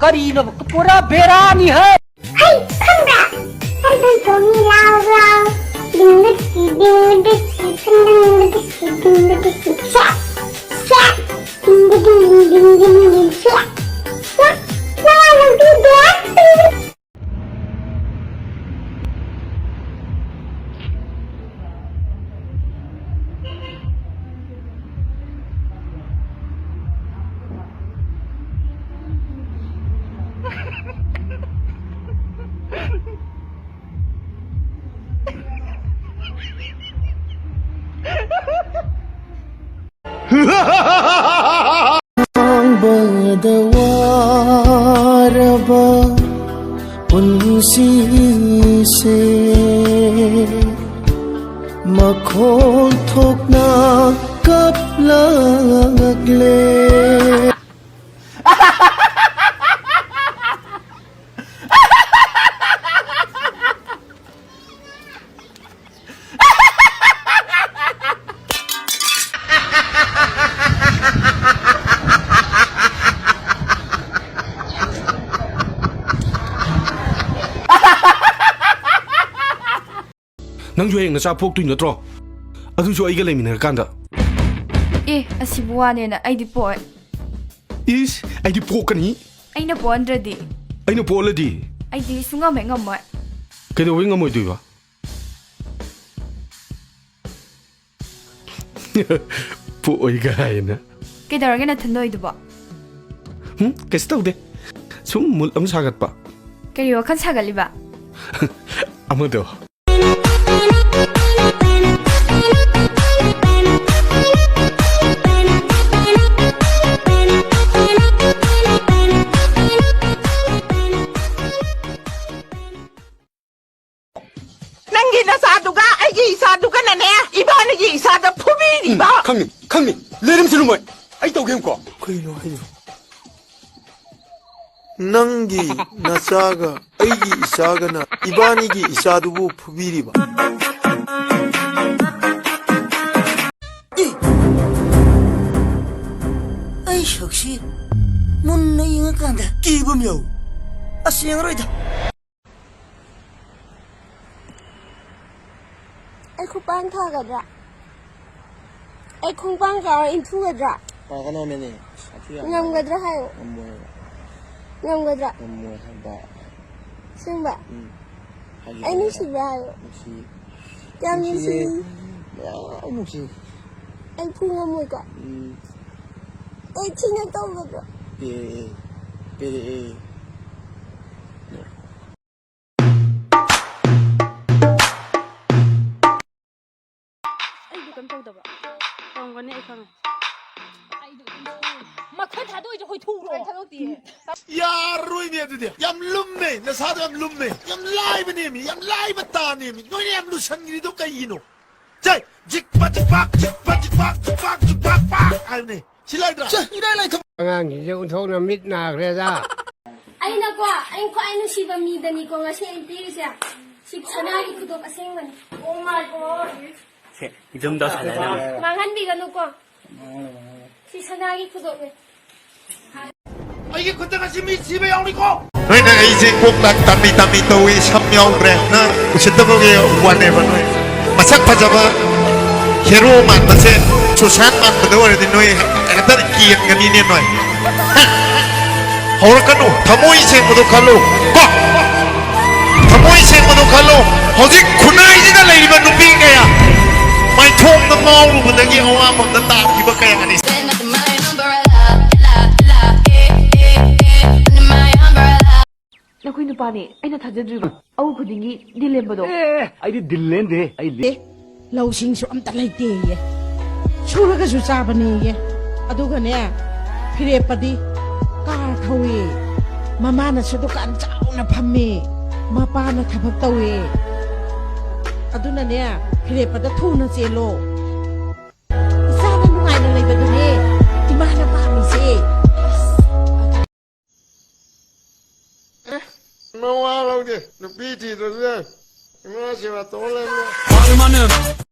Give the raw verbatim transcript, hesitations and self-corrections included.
ꯀꯔꯤꯅꯣ? ꯄꯨꯔꯥ ꯕꯦꯔꯥꯅꯤ ꯍꯦ꯫ ꯍꯩ, ꯈꯪꯕ꯭ꯔꯥ? ꯁꯟꯗꯣꯟ ꯊꯣꯡꯉꯤ ꯂꯥꯎ ꯂꯥꯎ꯫ ꯗꯤꯡꯒ ꯗꯤꯁꯤ, ꯗꯤꯡꯒ ꯗꯤꯁꯤ, ꯁꯟꯗꯣꯟ ꯗꯤꯡꯒ ꯗꯤꯁꯤ, ꯗꯤꯡꯒ ꯗꯤꯁꯤ꯫ ꯁꯦ, ꯁꯦ꯫ ꯗꯤꯡꯒ ꯗꯤꯡ, ꯗꯤꯡ, ꯗꯤꯡ, ꯗꯤꯡ, ꯁꯦ꯫ ꯁꯦ꯫ ꯅꯋꯥ ꯂꯧꯕꯤꯗꯦ꯫ ꯈꯥꯡꯕꯗ ꯋꯥꯔꯕ ꯄꯨꯟꯁꯤꯁꯦ ꯃꯈꯣꯜ ꯊꯣꯛꯅ ꯀꯞꯂꯛꯂꯦ꯫ ꯅꯪꯁꯨ ꯍꯌꯦꯡ ꯅꯆꯥ ꯄꯣꯛꯇꯣꯏ ꯅꯠꯇ꯭ꯔꯣ? ꯑꯗꯨꯁꯨ ꯑꯩꯒ ꯂꯩꯃꯤꯟꯅꯔꯀꯥꯟꯗ꯫ ꯑꯦ, ꯑꯁꯤꯕꯨ ꯋꯥꯅꯦꯅ ꯑꯩꯗꯤ ꯄꯣꯛꯑꯣꯏ꯫ ꯏꯁ, ꯑꯩꯗꯤ ꯄꯣꯛꯀꯅꯤ꯫ ꯑꯩꯅ ꯄꯣꯛꯍꯟꯗ꯭ꯔꯗꯤ? ꯑꯩꯅ ꯄꯣꯛꯍꯜꯂꯗꯤ? ꯑꯩꯗꯤ ꯁꯨꯡꯉꯝ ꯍꯦꯛ ꯉꯝꯃꯣꯏ꯫ ꯀꯩꯗꯧꯕꯩ ꯉꯝꯃꯣꯏꯗꯣꯏꯕ? ꯄꯣꯛꯑꯣꯏ ꯀꯥꯏꯅ꯫ ꯀꯩꯗꯧꯔꯒꯦ ꯅꯊꯟꯗ ꯑꯣꯏꯗꯨꯕꯣ? ꯍꯨꯝ, ꯀꯩꯁꯨ ꯇꯧꯗꯦ꯫ ꯁꯨꯝ mood ꯑꯃ ꯁꯥꯒꯠꯄ꯫ ꯀꯔꯤ ꯋꯥꯈꯜ ꯁꯥꯒꯠꯂꯤꯕ? ꯑꯃꯗꯣ꯫ ꯅꯪꯒꯤ ꯅꯆꯥꯗꯨꯒ ꯑꯩꯒꯤ ꯏꯆꯥꯗꯨꯒꯅꯅꯦ, ꯏꯕꯥꯅꯤꯒꯤ ꯏꯆꯥꯗ ꯐꯨꯕꯤꯔꯤꯕ꯫ ꯎꯝ, ꯈꯪꯉꯤ, ꯈꯪꯉꯤ꯫ ꯂꯩꯔꯝꯁꯤꯅꯨ ꯃꯣꯏ꯫ ꯑꯩ ꯇꯧꯒꯦ ꯌꯦꯡꯉꯨꯀꯣ꯫ ꯀꯩꯅꯣ ꯍꯥꯏꯁꯤꯕꯣ? ꯅꯪꯒꯤ ꯅꯆꯥꯒ ꯑꯩꯒꯤ ꯏꯆꯥꯒꯅ ꯏꯕꯥꯅꯤꯒꯤ ꯏꯆꯥꯗꯨꯕꯨ ꯐꯨꯕꯤꯔꯤꯕ꯫ ꯑꯦ! ꯑꯩ ꯁꯛꯁꯤ ꯃꯨꯟꯅ ꯌꯦꯡꯉꯀꯥꯟꯗ ꯀꯤꯕ ꯑꯃ ꯌꯥꯎꯏ꯫ ꯑꯁ, ꯌꯦꯡꯉꯔꯣꯏꯗ꯫ ꯑꯩ ꯈꯨꯄꯥꯡ ꯊꯥꯒꯗ꯭ꯔꯥ? ꯑꯩ ꯈꯣꯡꯄꯥꯡ ꯀꯥꯎꯔ ꯏꯟꯊꯨꯒꯗ꯭ꯔꯥ? ꯄꯥꯒꯅꯣꯃꯦꯅꯦ꯫ ꯁꯥꯊꯤ ꯌꯥꯝ ꯉꯝꯒꯗ꯭ꯔꯥ ꯍꯥꯏꯌꯣ꯫ ꯉꯝꯃꯣꯏ ꯍꯥꯏꯕ꯫ ꯉꯝꯒꯗ꯭ꯔꯥ? ꯉꯝꯃꯣꯏ ꯍꯥꯏꯕ꯫ ꯑꯁꯦꯡꯕ? ꯎꯝ꯫ ꯍꯥꯏꯒꯦ ꯑꯩ ꯍꯥꯏꯔꯒ꯫ ꯅꯨꯡꯁꯤꯕ꯭ꯔꯥ ꯍꯥꯏꯌꯣ꯫ ꯅꯨꯡꯁꯤ꯫ ꯀꯌꯥꯝ ꯅꯨꯡꯁꯤꯌꯦ꯫ ꯅꯨꯡꯁꯤ? ꯃꯌꯥꯝ ꯅꯨꯡꯁꯤ꯫ ꯑꯩ ꯐꯨ ꯉꯝꯃꯣꯏꯀꯣ? ꯎꯝ꯫ ꯑꯩ ꯊꯤꯅ ꯇꯧꯒꯗ꯭ꯔꯥ? ꯄꯦꯔꯛꯑꯦ꯫ ꯄꯦꯔꯛꯑꯦ꯫ ꯑꯩꯗꯤ ꯀꯩꯝ ꯇꯧꯗꯕ꯫ ꯇꯧꯔꯝꯒꯅꯤ, ꯑꯩ ꯈꯪꯉꯦ꯫ ꯃꯈꯨꯠ ꯊꯥꯗꯣꯛꯏꯁꯦ ꯍꯣꯏꯊꯨꯔꯣ? ꯌꯥꯔꯔꯣꯏꯅꯦ ꯑꯗꯨꯗꯤ꯫ ꯌꯥꯝ ꯂꯨꯝꯃꯦ, ꯅꯁꯥꯗꯣ ꯌꯥꯝ ꯂꯨꯝꯃꯦ꯫ ꯌꯥꯝ ꯂꯥꯏꯕꯅꯦꯃꯤ, ꯌꯥꯝ ꯂꯥꯏꯕ ꯇꯥꯅꯦꯃꯤ꯫ ꯅꯣꯏꯅ ꯌꯥꯝ ꯂꯨꯁꯟꯈ꯭ꯔꯤꯗꯣ ꯀꯩꯒꯤꯅꯣ? ꯁꯦ, ꯖꯤꯛꯄ ꯖꯤꯛꯄꯥꯛ, ꯖꯤꯛꯄ ꯖꯤꯛꯄꯥꯛ, ꯖꯤꯛꯄꯥꯛ ꯖꯤꯛꯄꯥꯛ ꯄꯥꯛ ꯍꯥꯏꯕꯅꯦ꯫ ꯁꯤ ꯂꯩꯗ꯭ꯔꯥ? ꯁꯦ, ꯏꯔꯥꯏ ꯂꯥꯏꯊꯕ꯫ ꯑꯉꯥꯡꯁꯤꯡꯁꯦ ꯑꯣꯟꯊꯣꯛꯅ ꯃꯤꯠ ꯅꯥꯈ꯭ꯔꯦꯗ꯫ ꯑꯩꯅꯀꯣ, ꯑꯩ ꯈ꯭ꯋꯥꯏ ꯅꯨꯡꯁꯤꯕ ꯃꯤꯗꯅꯤꯀꯣ ꯉꯁꯤ ꯑꯩ ꯄꯤꯔꯤꯁꯦ꯫ ꯁꯤ ꯁꯅꯥꯒꯤ ꯈꯨꯗꯣꯞ ꯑꯁꯦꯡꯕꯅꯤ꯫ ꯁꯦ, ꯌꯨꯝꯗ ꯁꯥꯟꯅꯔꯝꯃꯤ꯫ ꯃꯥꯡꯍꯟꯕꯤꯒꯅꯨꯀꯣ꯫ ꯁꯤ ꯁꯅꯥꯒꯤ ꯈꯨꯗꯣꯞꯅꯦ꯫ ꯑꯩꯒꯤ ꯈꯨꯠꯇ ꯉꯁꯤ ꯃꯤ ꯁꯤꯕ ꯌꯥꯎꯅꯤꯀꯣ꯫ ꯅꯣꯏꯅ ꯑꯩꯁꯦ ꯀꯣꯛ ꯂꯥꯛ ꯇꯝꯃꯤ ꯇꯝꯃꯤ ꯇꯧꯏ, ꯁꯝ ꯌꯥꯎꯗ꯭ꯔꯦ, ꯅꯪ ꯎꯁꯤꯠꯇꯕꯒꯤ ꯋꯥꯅꯦꯕ꯫ ꯅꯣꯏ ꯃꯁꯛ ꯐꯖꯕ ꯍꯦꯔꯣ ꯃꯥꯟꯕꯁꯦ, ꯁꯨꯁꯥꯟ ꯃꯥꯟꯕꯗ ꯑꯣꯏꯔꯗꯤ ꯅꯣꯏ ꯍꯦꯛꯇ ꯀꯦꯟꯒꯅꯤꯅꯦ ꯅꯣꯏ꯫ ꯍꯧꯔꯛꯀꯅꯨ, ꯊꯃꯣꯏ ꯁꯦꯡꯕꯗꯣ ꯈꯜꯂꯨ ꯀꯣ꯫ ꯊꯃꯣꯏ ꯁꯦꯡꯕꯗꯣ ꯈꯜꯂꯨ꯫ ꯍꯧꯖꯤꯛ ꯈꯨꯟꯅꯥꯏꯁꯤꯗ ꯂꯩꯔꯤꯕ ꯅꯨꯄꯤ ꯀꯌꯥ ꯃꯥꯏꯊꯣꯡꯗ ꯉꯥꯎꯔꯨꯕꯗꯒꯤ ꯑꯋꯥꯐꯝꯗ ꯇꯥꯈꯤꯕ ꯀꯌꯥꯅꯤ꯫ ꯅꯈꯣꯏ ꯅꯨꯄꯥꯅꯦ ꯑꯩꯅ ꯊꯥꯖꯗ꯭ꯔꯤꯕ꯫ ꯑꯎ ꯈꯨꯗꯤꯡꯒꯤ ꯗꯤꯜ ꯂꯦꯟꯕꯗꯣ꯫ ꯑꯦ, ꯑꯩꯗꯤ ꯗꯤꯜ ꯂꯦꯟꯗꯦ꯫ ꯑꯩ ꯂꯦ- ꯂꯧꯁꯤꯡꯁꯨ ꯑꯝꯇ ꯂꯩꯇꯦꯌꯦ꯫ ꯁꯨꯔꯒꯁꯨ ꯆꯥꯕꯅꯦꯌꯦ꯫ ꯑꯗꯨꯒꯅꯦ, ꯐꯤꯔꯦꯞꯄꯗꯤ ꯀꯥꯔ ꯊꯧꯏ꯫ ꯃꯃꯥꯅꯁꯨ ꯗꯨꯀꯥꯟ ꯆꯥꯎꯅ ꯐꯝꯃꯤ꯫ ꯃꯄꯥꯅ ꯊꯕꯛ ꯇꯧꯏ꯫ ꯑꯗꯨꯅꯅꯦ, ꯐꯤꯔꯦꯞꯄꯗ ꯊꯨꯅ ꯆꯦꯜꯂꯣ꯫ ꯏꯆꯥꯅ ꯅꯨꯡꯉꯥꯏꯅ ꯂꯩꯕꯗꯨꯅꯦ ꯏꯃꯥꯅ ꯄꯥꯝꯃꯤꯁꯦ꯫ ꯃꯋꯥ ꯂꯧꯗꯦ꯫ ꯅꯨꯄꯤ ꯊꯤꯗ꯭ꯔꯁꯨ ꯌꯥꯏ꯫ ꯏꯃꯥ ꯁꯦꯕꯥ ꯇꯧꯔ ꯂꯩꯕ꯫